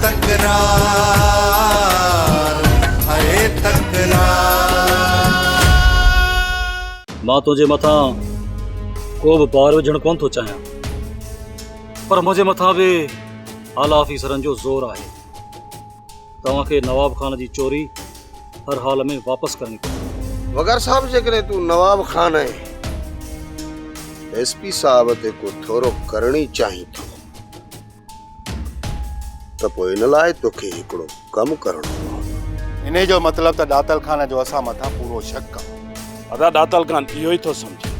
تڪرار هي تڪرار. مان تنهنجي مٿان ڪو به بار وجهڻ ڪونه ٿو چاهيان، پر منهنجي مٿان به اعليٰ آفيسرن جو زور آهي. توهان کي نواب خان جي چوري هر حال ۾ واپس ڪرڻي پوندي. وقار صاحب جيڪڏهن تون نواب خان ۽ ايس پي صاحب تي ڪو ٿورو ڪرڻ ئي چاهين ٿو ته پوء ان لاء توکي هڪڙو ڪم ڪرڻو پوندو. انهي جو مطلب ته ڏاتل خان جو اسان مٿان پورو شڪ آ. ادا ڏاتل خان اهو ئي ٿو سمجهي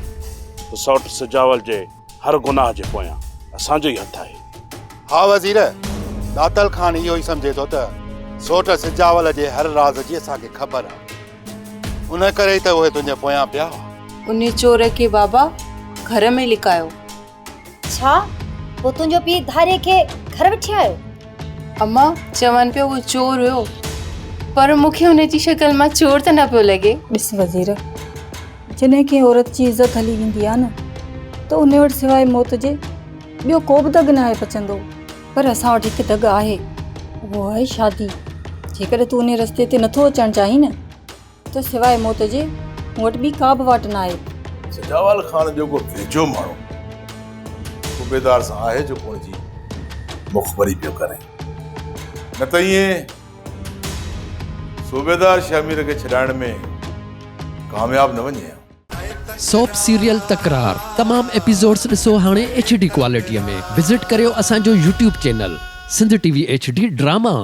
ته سئوٽ سجاول جي هر گناهه جي پويان اسان جو ئي هٿ آهي. ها وزير، ڏاتل خان اهو ئي سمجهي ٿو ته سئوٽ سجاول جي هر راز جي اسان کي خبر آ. ان ڪري ئي ته اهي تنهنجي پويان پيا هئا. انهي چور کي بابا گهر ۾ لڪايو. ڇا؟ پوء تنهنجو پيء ڌاريي کي گهر وٺي آيو؟ اما، چون پيو اهو چور هيو، پر مون کي هن جي شڪل مان چور ته نه پيو لڳي. ڏس وزير، جڏهن ڪنهن عورت جي عزت هلي ويندي آهي نه ته ان وٽ سواء موت جي ٻيو ڪو به دڳ ناهي بچندو. پر اسان وٽ هڪ دڳ آهي، اهو آهي شادي. جيڪڏهن تون انهي رستي تي نٿو اچڻ چاهين نه ته سواء موت جي مون وٽ ٻي ڪا به واٽ ناهي. سجاول خان جو ڪو ويجهو ماڻهو صوبيدار سان آهي جيڪو ان جي مخبري پيو ڪري. نه ته ائين صوبيدار شهمير کي ڇڏائڻ ۾ ڪامياب نه وڃي ها. سوپ سيريل تڪرار تمام ايپيسوڊس ڏسو هاڻي ايڇ ڊي ڪوالٽي ۾ وزٽ ڪريو اسان جو YouTube channel Sindh T V H D drama.